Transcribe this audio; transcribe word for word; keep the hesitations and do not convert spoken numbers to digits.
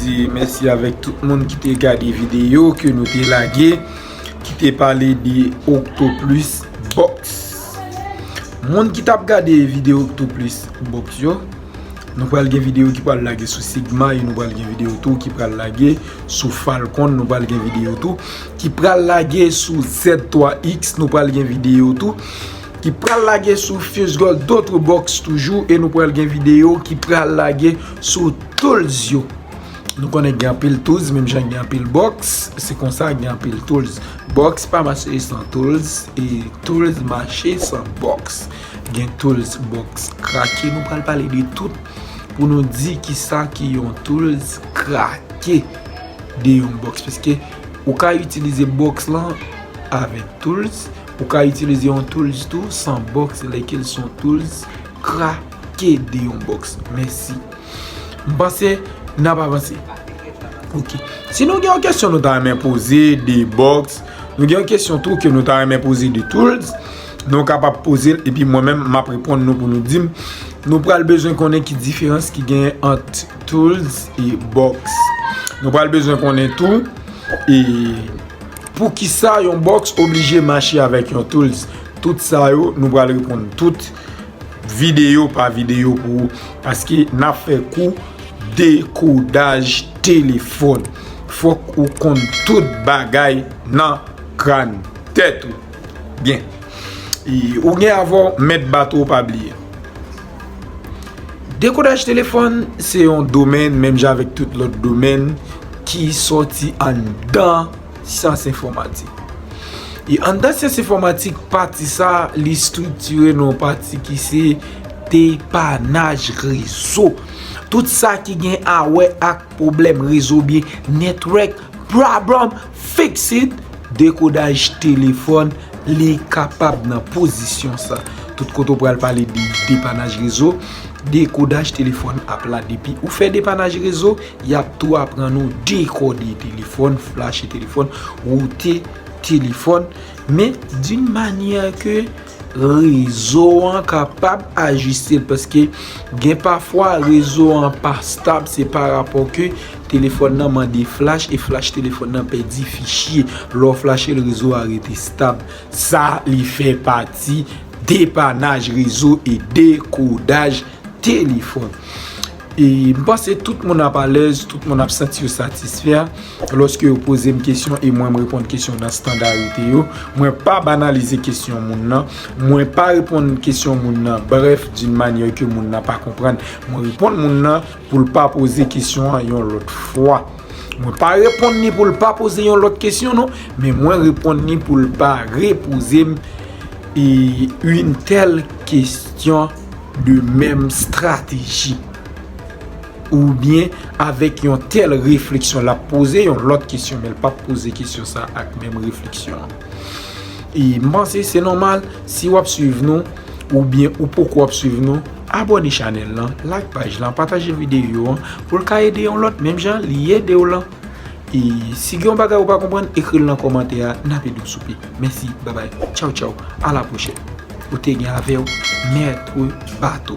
Di mèsi avèk tout moun ki te gade videyo ke nou te lage, ki te pale de Octoplus Box. Moun ki t ap gade videyo Octoplus Box yo, nou pral gen videyo ki pral lage sou Sigma e nou pral gen videyo tou ki pral lage sou Falcon, nou pral gen videyo tou ki pral lage sou Z twa X, nou pral gen videyo tou ki pral lage sou Fuse Gold, d'autres box toujou, e nou pral gen videyo ki pral lage sou tools yo. Nou konnen gen anpil tools, menm jan gen anpil box, se konsa gen anpil tools. Box pa mache san tools, e tools mache san box. Gen tools box krake, nou pral pale de tout pou nou di kisa ki yon tools krake de yon box. Paske ou ka itilize box lan avèk tools, ou ka itilize yon tools tou san box, lèkel se yon tools krake de yon box. Mèsi. M panse n ap avanse. Ok. Si nou gen yon kesyon nou ta renmen poze de box, nou gen yon kesyon tou ke nou ta renmen poze de tools, nou kapab poze l epi mwen menm m ap reponn nou pou nou di m. Nou pral bezwen konnen ki diferans ki genyen ant tools e box. Nou pral bezwen konnen tou e poukisa yon box oblije mache avèk yon tools. Tout sa yo, nou pral reponn tout videyo pa videyo pou ou, paske n ap fè kou dekodaj telefòn. Fòk ou konn tout bagay nan kran tèt ou. Byen. E, ou gen avè w mèt bato w pa bliye. Dekodaj telefòn se yon domèn, menm jan avèk tout lòt domèn, ki sòti anndan syans enfòmatik. E anndan syans enfòmatik, pati sa, li estriktire nan yon pati ki se depanaj rezo. Tout sa ki gen a wè ak pwoblèm rezo oubyen network problem, fix it, dekodaj telefòn, li kapab nan pozisyon sa. Tout kote w pral pale de depanaj rezo, dekodaj telefòn ap la. Depi ou fè depanaj rezo, y ap tou aprann ou dekode telefòn, flache telefòn, woute telefòn, men d'une manière que rezo an kapab ajiste l, paske gen pafwa rezo an pa stab, se pa rapò ke telefòn nan mande flash e flash telefòn nan pèdi fichye. Lè w flache l, rezo a rete stab. Sa li fè pati depanaj rezo e dekodaj telefòn. E m panse tout moun ap alèz, tout moun ap santi yo satisfè lòske yo poze m kesyon e mwen m reponn kesyon nan standarite yo. Mwen pa banalize kesyon moun nan, mwen pa reponn kesyon moun nan brèf, d'une manière que moun nan pa konprann. Mwen reponn moun nan pou l pa poze kesyon an yon lòt fwa. Mwen pa reponn ni pou l pa poze yon lòt kesyon non, men mwen reponn ni pou l pa repoze m e une telle question de menm strateji oubyen avèk yon tèl refleksyon. L ap poze yon lòt kesyon, men l p ap poze kesyon sa ak menm refleksyon an. E m panse se nòmal, si w ap swiv nou oubyen ou poko ap swiv nou, abòne chanèl lan, like paj lan, pataje videyo an pou l ka ede yon lòt menm jan li ede w lan. E si gen yon bagay ou pa konprann, ekri l nan kòmantè a, n ap ede w souple. Mèsi, babay, tchaw tchaw, a la pwochèn. Ou te gen avè w, Mèt Bato.